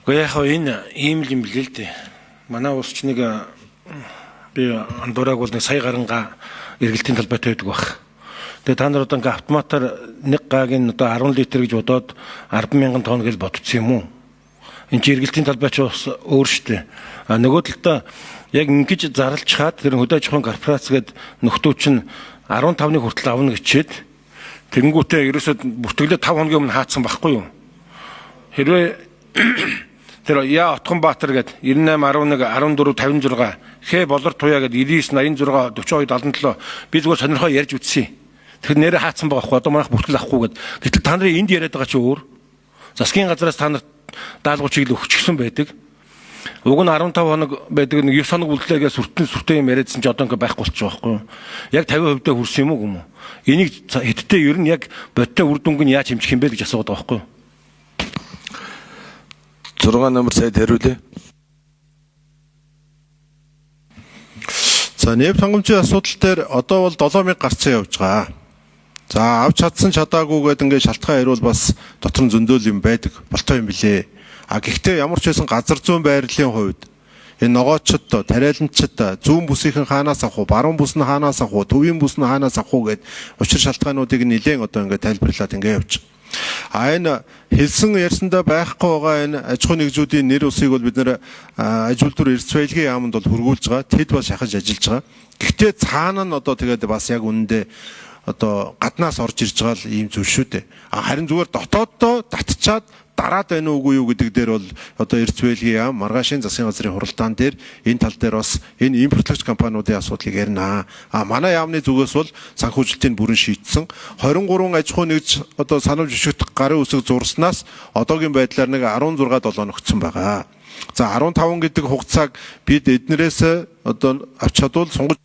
Гэхдээ яг хаа энэ ийм л юм билээ л дээ. Манай улс ч нэг би андуураг бол нэг сая гарангаа эргэлтийн талбайтай байдаг баг. Тэгээ та нар одоо ингээ автоматар нэг гагийн одоо 10 литр гэж бодоод 10,000 тонн гэж бодсон юм уу? Энд чи эргэлтийн талбай ч бас өөр шүү дээ. А нөгөө талдаа яг ингэж зарлж хаад тэр хөдөө аж ахуйн корпорац гээд нөхдөө чинь 15-ны хүртэл авна гэчээд тэгэнгүүтээ ерөөсөө бүртгэлээ 5 хоногийн өмнө хаацсан байхгүй юу? Хэрвээ тэр Я Отгонбаатар гээд 98 11 14 56 Хэ Болор Туяа гээд 99 86 42 77 би зүгээр сонирхоо ярьж үтсэн. Тэгэхээр нэрээ хаацсан байгаа хгүй одоо манайх бүртгэл авахгүй гээд. Гэтэл та нарын энд яриад байгаа чи өөр. Засгийн газраас та нарт даалгавар чиглэл өгчихсөн байдаг. Уг нь 15 хоног байдаг нэг 9 хоног үлдлээгээ сүртэн сүртэн юм яриадсан чи одоо ингээ байхгүй болчих жоохгүй юу? Яг 50% дэ хүрсэн юм уу гүм үү? Энийг хэдтэй ер нь яг бодтой үр дүнг нь яаж хэмжих юм бэ гэж асууад байгаа байхгүй юу? 6 номер сайд хариулъя. За нефть хангамжийн асуудал дээр одоо бол 7000 гарцсан явж байгаа. За авч чадсан чадаагүй гэдэг ингээд шалтгаан ирвэл бас дотор нь зөндөөл юм байдаг болтой юм билээ. А гэхдээ ямар ч байсан газар зүүн байрлалын хувьд энэ ногоочд, тариаланчид зүүн бүсийнхэн хаанаас авах уу, баруун бүс нь хаанаас авах уу, төвийн бүс нь хаанаас авах уу гэд учир шалтгаануудыг нэлээд одоо ингээд тайлбарлаад ингээд явж байгаа. А энэ хэлсэн ярьсандаа байхгүй байгаа энэ аж ахуйн нэгжүүдийн нэр усыг бол бид нэр аж үйлдвэр эрдэс баялагын яаманд бол хөргүүлж байгаа. Тэд бол шахаж ажиллаж байгаа. Гэхдээ цаана нь одоо тэгээд бас яг үнэндээ одоо гаднаас орж ирж байгаа л ийм зүйл шүү дээ. А харин зүгээр дотооддоо татчаад дараад байна уугүй юу гэдэг дээр бол одоо эрдэс баялагын яам маргаашийн засгийн газрын хуралдаан дээр энэ тал дээр бас энэ импортлогч компаниудын асуудлыг ярина. А манай яамны зүгээс бол санхүүжилтийг бүрэн шийдсэн. 23 аж ахуй нэгж одоо санамж өшөгдөх гарын үсэг зурснаас одоогийн байдлаар нэг 16 7 нөхцөн байгаа. За 15 гэдэг хугацааг бид эднэрээс одоо авч чадвал сунгаж